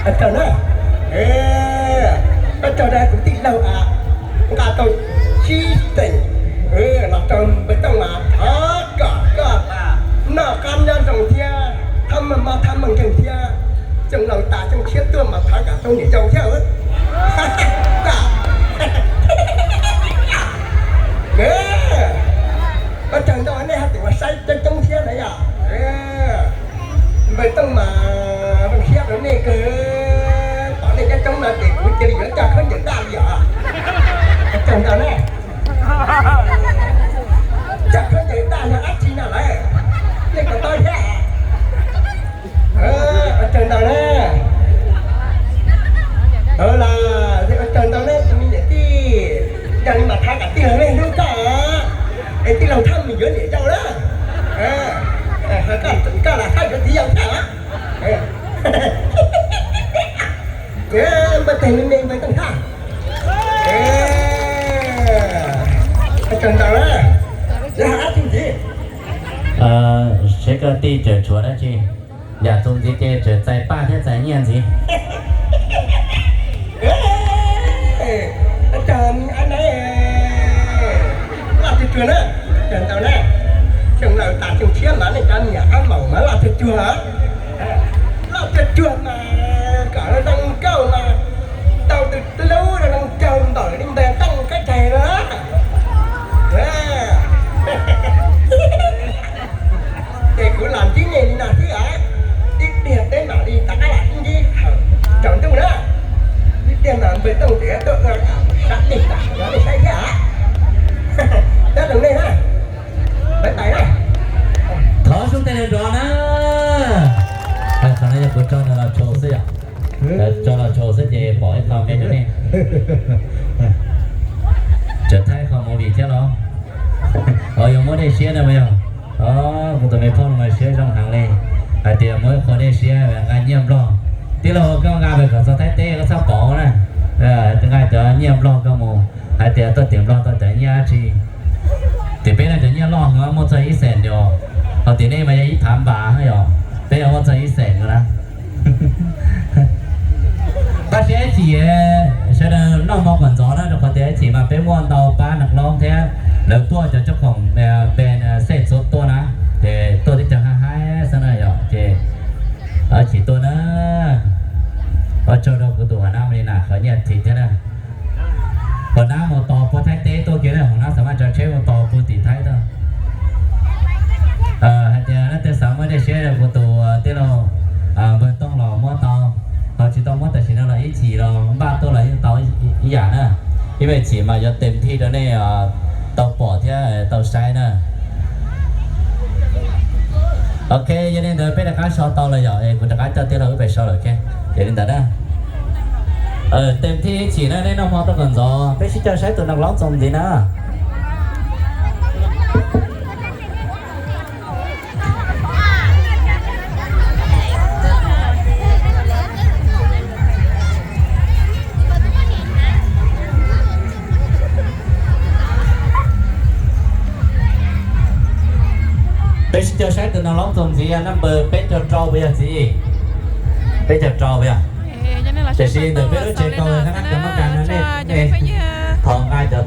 Ua tsaug na, ua tsaug rau kuv tij laug a, nqa tau tsib teem los rau npawg Tooj mas thov kom koj noj qab nyob zoo thiab thab meej mob thab meej nkeeg thiab, xyoo laus tas xyoo tshiab tuaj mas thov kom tau niam yau thiab. Ua tsaug ntau nej haj tseem ua saib coob coob thiab na yom. Npawg Tooj mas zoo siab rau nej kawg, pom nej coob coob no ces kuv cia li yuav coj khaub ncaws daj li os. Ua tsaug ntau na. Coj khaub ncaws daj yog dab tsi no lawm, nej puas paub thiab? Ua tsaug ntau na. Los ua tsaug ntau na tus me niam tij, yog li mas thov kom tij laug nej hlub koj, es tij laug thaj mus yuav niam yau na. Koj los thaj yuav txiv yau thiab. Npawg teg me me npawg Tooj Thaj. Ua tsaug ntau na. Yog hais dab tsi ntxiv? Seb koj tij tseem tshuav dab tsi, yam txuas ntxiv ces tseem txais paj thiab txais nyiaj ntxiv. Ua tsaug na, loj tsuag tsuag na, ua tsaug ntau na. Xyoo laus tas xyoo tshiab mas nej cov niam ab maum mas loj tsuag tsuag, loj tsuag tsuag mas kom zoo nkauj mas tau tus hlub zoo caug npaum li npawg Tooj Kab Tsaig no. Ces kuv los ntsib nej li no xwb os, ib pliag peb mam li rov qab los sib ntsib thaum tsaus ntuj na. Ib pliag mas npawg Tooj tseem tuaj ua sab teg tam sim no nej saib thiab os. Nyob zoo nej na. Bye bye na. Thov zoo tej neeg nrov na. Qhov no yog kuv tso nws los tshau xwb yom. Tso los tshau xwb ces pom ib qho me rau nej. Tseem thaij qho movie thiab los? Os, yuav muab dej siab na mas yog. Kuv tus me phauj no mas siab zoo heev li, hais tias muab ib qho dej siab nqa nyiaj Nplog. Tij laug, koj nqa mus kom txog Thaib teb koj txhob pov na. Nqa cov nyiaj Nplog koj mus hais tias tuaj tim Nplog tau cov nyiaj dab tsi. Tim peb no cov nyiaj loj heev, muaj txog ib xees yom, ho tim nej mas yog ib phav npas yom, peb yog muaj txog ib xees na. Pab siab ib chim, sawv daws noj hmo kom ntxov na, rau qhov tias ib chim mas peb muaj ntau pab neeg loob thiab lawv tuaj cov coob khoom pe xej txhua tuaj na, ces tuaj tib co haib haib xwb na yom, ces ib chim tuaj na. Ua tsaug rau kuv tus hua nab li na, qhov nyiaj thim thiab na. Hua nab mus tos puag Thaib teb tuaj kiag na, hua nab xam maj tso tsheb mus tos puag tim Thaib tuaj. Hais tias leej twg xav muab dej siab rau kuv tus tij laug npawg Tooj los muab tau, ho tsis tau muab tam sim no los ib chim los npaj tuaj los yeej tau ib yam na. Ib me chim mas yuav tes thij rau nej tau pom thiab tau saib na. Ok, yog li ntawd peb rov qab so tau lawm yom, es kuv rov qab coj tij laug wb pais so lawm, ces li ntawd na. Tes thij ib chim na, nej noj hmo tuaj kom ntxov, peb sib coj saib tus neeg loob txoos ntxiv na. Peb sib coj saib tus neeg loob txoos ntxiv, naj npawg peb caug rau puas yog txiv? Peb caug rau puas yog? Tiam sis ntawm peb lub tsev kaus na, cov maj kas no nej thov nqa cov